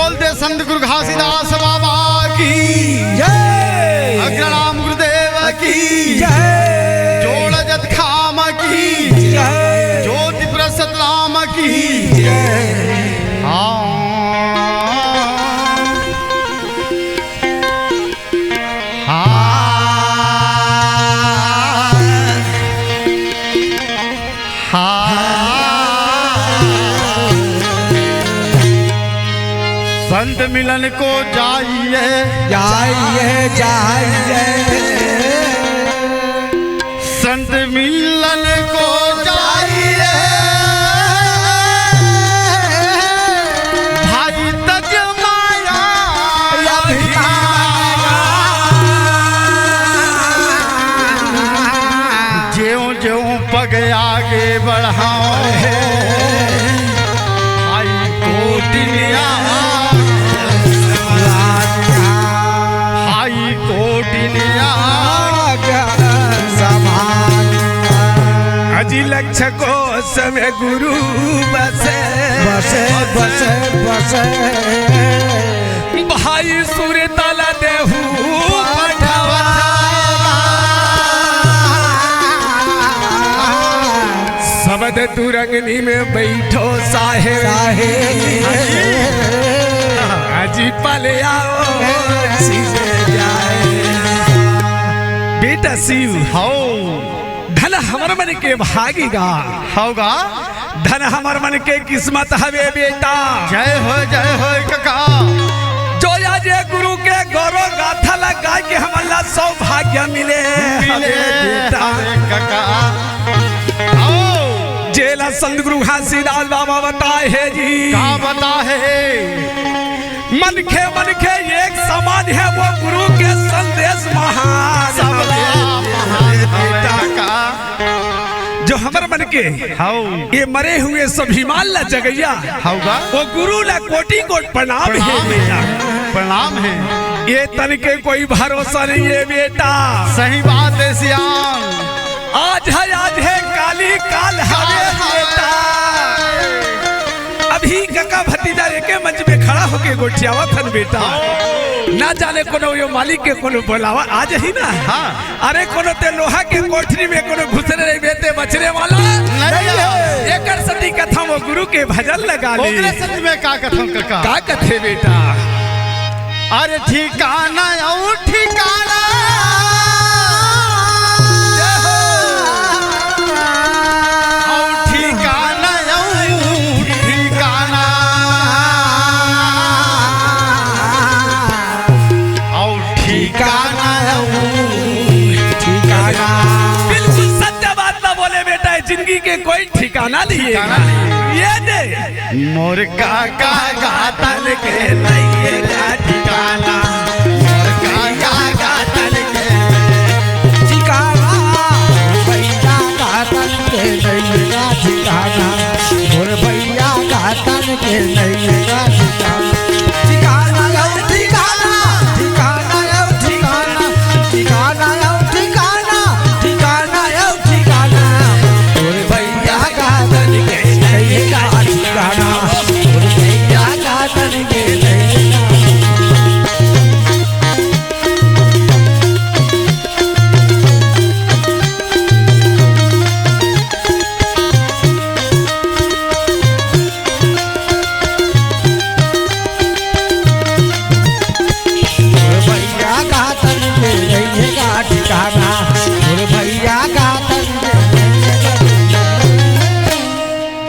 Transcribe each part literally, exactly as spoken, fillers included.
बोल दे संत गुरु घासीदास बाबा की जय। अग्रणाम गुरुदेव की जय। जोड़ जत खाम की जय। ज्योति प्रसत राम की जय। हाँ। हाँ। हाँ। संत मिलन को जाइए, जाइए, जाइए। संत मिलन को जाइए, भाई तज माया अभिमान। ज्यों ज्यों पग आगे बढ़ाओ, भाई कोटि न्याय। भाई कोटि न्याय। अजी लक्ष्य को समय गुरु बसे। बसे, बसे, बसे। भाई सुरतल देहु पठवा। सबद तुरंगनी में बैठो साहेब। साहेब। अजी पल आओ छिन जाए। बेटा शिव। हौ। धन हमर मन के भागी गा। हौ गा। धन हमर मन के किस्मत हवे बेटा। जय हो, जय हो कका। जो आज ये गुरु के गौरव गाथा ला गाय के हमन ला सौभाग्य मिले मिले हवे बेटा। हवे कका। आओ। जेला संत गुरु घासीदास बाबा बताए हे जी। का बताए हे? मनखे, मनखे एक समान हे, वो गुरु के संदेश महान सबला हवे महान हवे बेटा। कका। जो हमर मन के हौ। ये मरे हुए स्वाभिमान ला जगइया हौ गा। वो गुरु ला कोटि कोटि प्रणाम हे प्रणाम हे। बेटा। प्रणाम हे। ये तन के कोई भरोसा नहीं हे बेटा। सही बात हे सियान। आज हे, आज हे, काली काल हवे काल हवे। बेटा। अभी कका भतीजा एके मंच में खड़ा होके गोठियावत हन बेटा। ना जाने कोनो यो मालिक के कोनो बोलावा आ जाही ना। हाँ। अरे कोनो ते लोहा के कोठरी में कोनो घुसरे रहिबे ते बचने वाला नहीं नहीं है। है। एकर सती कथा वो गुरु के भजन लगा ले। ओकरे सती में का कथम कका? का कथे बेटा? अरे ठिकाना अउ ठिकाना। जय हो। अउ ठिकाना अउ ठिकाना। अउ ठिकाना अउ ठिकाना। बिल्कुल सत्य बात ना बोले बेटा, जिंदगी के कोई ठिकाना नहीं है। ठिकाना नहीं। ये दे। मोर काका का तन के नइये का ठिकाना। मोर काका का तन के ठिकाना। भैया का तन के नइये का ठिकाना। मोर भैया का तन के नइये का ठिकाना। ठिकाना अउ ठिकाना, ठिकाना अउ ठिकाना, ठिकाना अउ ठिकाना, ठिकाना अउ ठिकाना। मोर भैया का तन के नइये का ठिकाना। मोर भैया का तन के नइये का। मोर भैया का तन के नइये का ठिकाना। मोर भैया का तन के।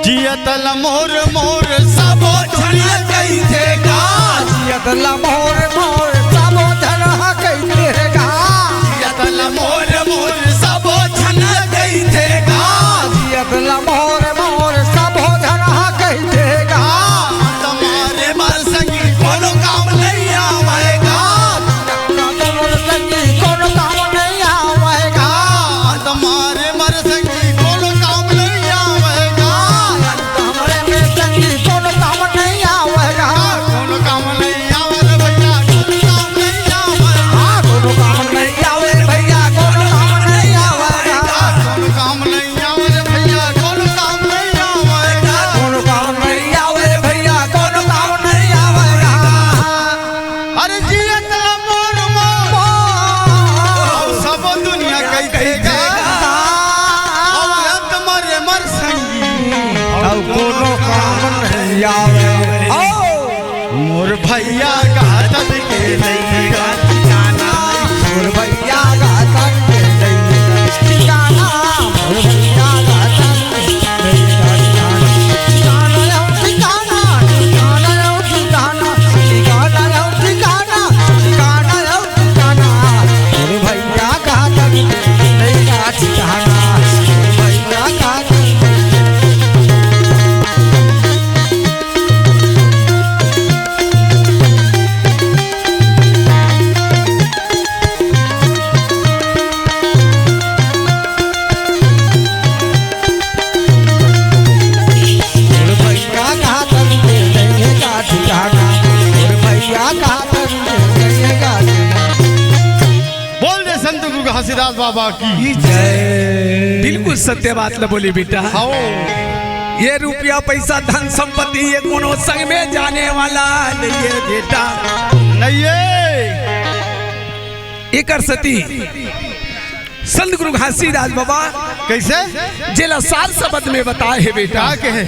जियत ल मोर मोर सबो झन कहिथे गा। जियत ल मोर मोर सबो झन कहिथे गा। जियत ल मोर मोर सबो झन कहिथे गा। जियत ल मोर मोर सबो झन कहिथे गा। अंत मारे बर संगी कोनो काम नहीं आवेगा। अंत मारे बर संगी कोनो काम नहीं आवेगा। अंत मारे बर संगी कोनो काम नहीं आवेगा। अंत मारे बर संगी कोनो काम नहीं आवेगा। कोनो काम नहीं आवेगा भैया, कोनो काम अउ कोनो काम नहीं आवे। आओ। मोर भैया गादन के नइये गा ठिकाना। मोर भैया गादन के नइये गा ठिकाना। मोर भैया गादन के नइये गा ठिकाना। ठिकाना, ठिकाना, ठिकाना, ठिकाना, ठिकाना। ठिकाना, ठिकाना, ठिकाना, मोर भैया गादन के नइये गा ठिकाना, मोर भैया गादन के। मोर भैया गादन के नइये गा ठिकाना, मोर भैया गादन के नइये गा ठिकाना। बोल दे संत गुरु घासीदास बाबा की जय। बिल्कुल सत्य बात ल बोले बेटा। हव। ये रुपया, पैसा, धन, संपत्ति, ये कोनो संग में जाने वाला नइये बेटा। नइये। एकर सेती संत गुरु घासीदास बाबा कइसे? जेला सार शब्द में बताए हे बेटा। का कहे?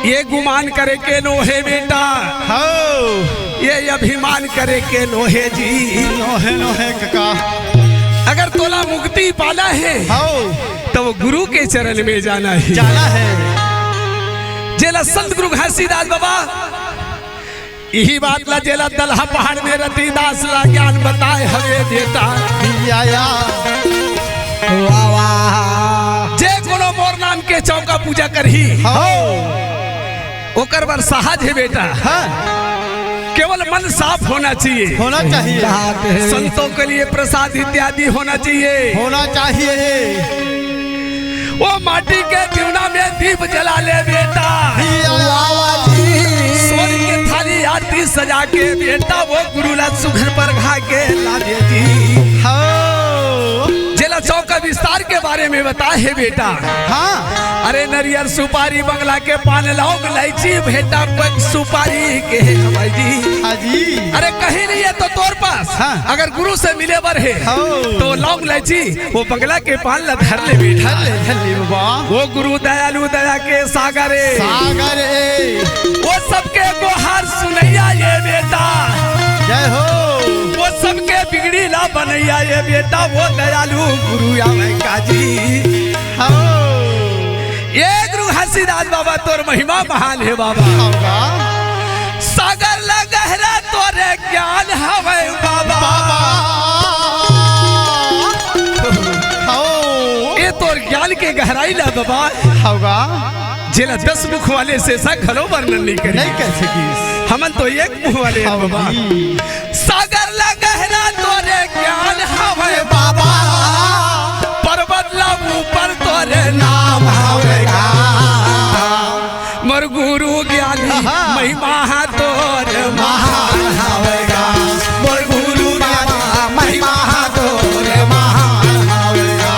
ये गुमान करे के नोहे बेटा। हव। ये अभिमान करे के नोहे जी। नोहे, नोहे कका। अगर तोला मुक्ति पाना हे, हव। त वो गुरु के चरण में जाना हे। जाना हे। जेला संत गुरु घासीदास बाबा इही बात ला जेला दलहा पहाड़ में रतिदास ला ज्ञान बताए हवे बेटा। या, या। वाह, वाह। जे कोनो मोर नाम के चौका पूजा करही, हव। ओकर बर सहज हे बेटा। हाँ। केवल मन साफ होना चाहिए। होना चाहिए। संतों के लिए प्रसाद इत्यादि होना चाहिए। होना चाहिए। वो माटी के दिवना में दीप जला ले बेटा। वाह, वाह जी। सोन के थाली आरती सजा के बेटा, वो गुरु ला सुघर परघा के लावे जी। हव। जेला चौका विस्तार के बारे में बताए हे बेटा। हाँ। अरे नरियर सुपारी बंगला के पान लौंग इलायची बेटा, पग सुपारी के हवय जी। हाँ जी। अरे कहीं नहीं हे तो तोर पास। हाँ। अगर गुरु से मिले बर हे, हव। तो लौंग इलायची वो बंगला के पान ला धर ले बेटा। धर ले, धर ले बाबा। वो गुरु दयालु दया के सागर हे। सागर हे। वो सबके गोहार सुनइया ये बेटा। जय हो। वो सबके बिगड़ी ला बनइया ये बेटा, वो दयालु गुरु आवे का जी। हव। ये गुरु घासीदास बाबा तोर महिमा महान हे बाबा। हव गा। सागर ला गहरा तोरे ज्ञान हवय बाबा। बाबा। हव। ये तोर ज्ञान के गहराई ला बाबा। हव गा। जेला दस मुख वाले शेषा घलो वर्णन नहीं करे। नहीं कर सकिस। हमन तो एक मुख वाले हव बाबा। जी। सागर ला गहरा तोरे ज्ञान हवय बाबा। पर्वत ला ऊपर तोरे नाम हवय गा। मोर गुरु ज्ञानी हाँ। महिमा हा तोर महान हवय गा। मोर गुरु ज्ञानी महिमा हा तोर महान हवय गा।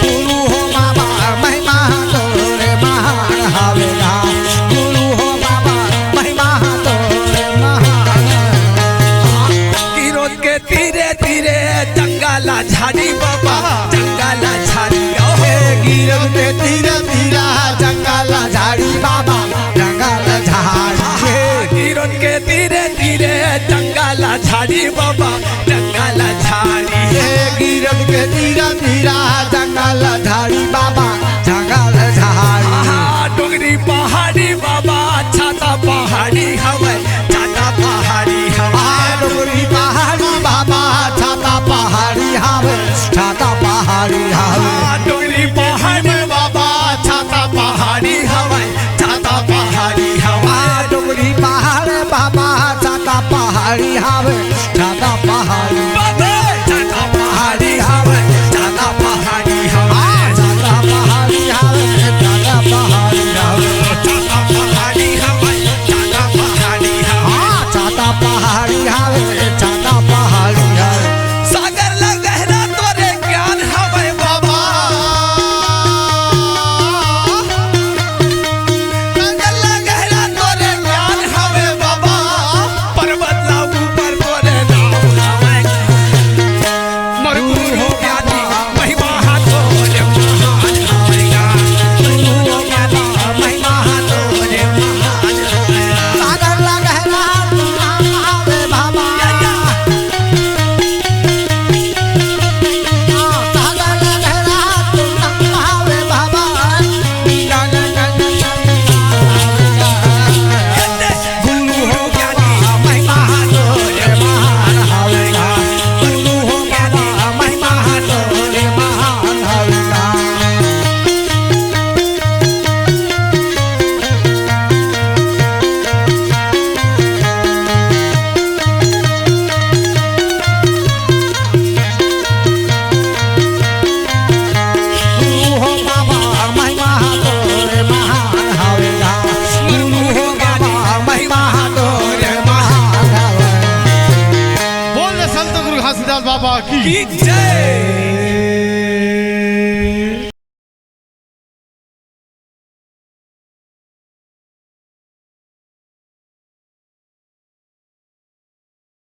गुरु हो बाबा, महिमा तोरे महान हवे गा। गुरु हो बाबा, महिमा तोरे महान। गिरोध के तीरे तीरे जंगल झाड़ी बाबा, जंगल झाड़ी। ओहो। गिरोध के तीरे तीरे जंगल झाड़ी बाबा, जंगल झाड़ी। गिरोध के तीरे तीरे जंगल झाड़ी बाबा, जंगल झाड़ी। हे गिरोध के तीरे तीरे जंगल झाड़ी बाबा, जंगल झाड़ी। आहा, डोंगरी पहाड़ी बाबा, छाता पहाड़ी हवय, छाता पहाड़ी हवय। आहा, डोंगरी पहाड़ी बाबा, छाता पहाड़ी हवय, छाता पहाड़ी हवय। आहा, डोंगरी पहाड़ी बाबा, छाता पहाड़ी हवय, छाता पहाड़ी। तुलसीदास बाबा की जय।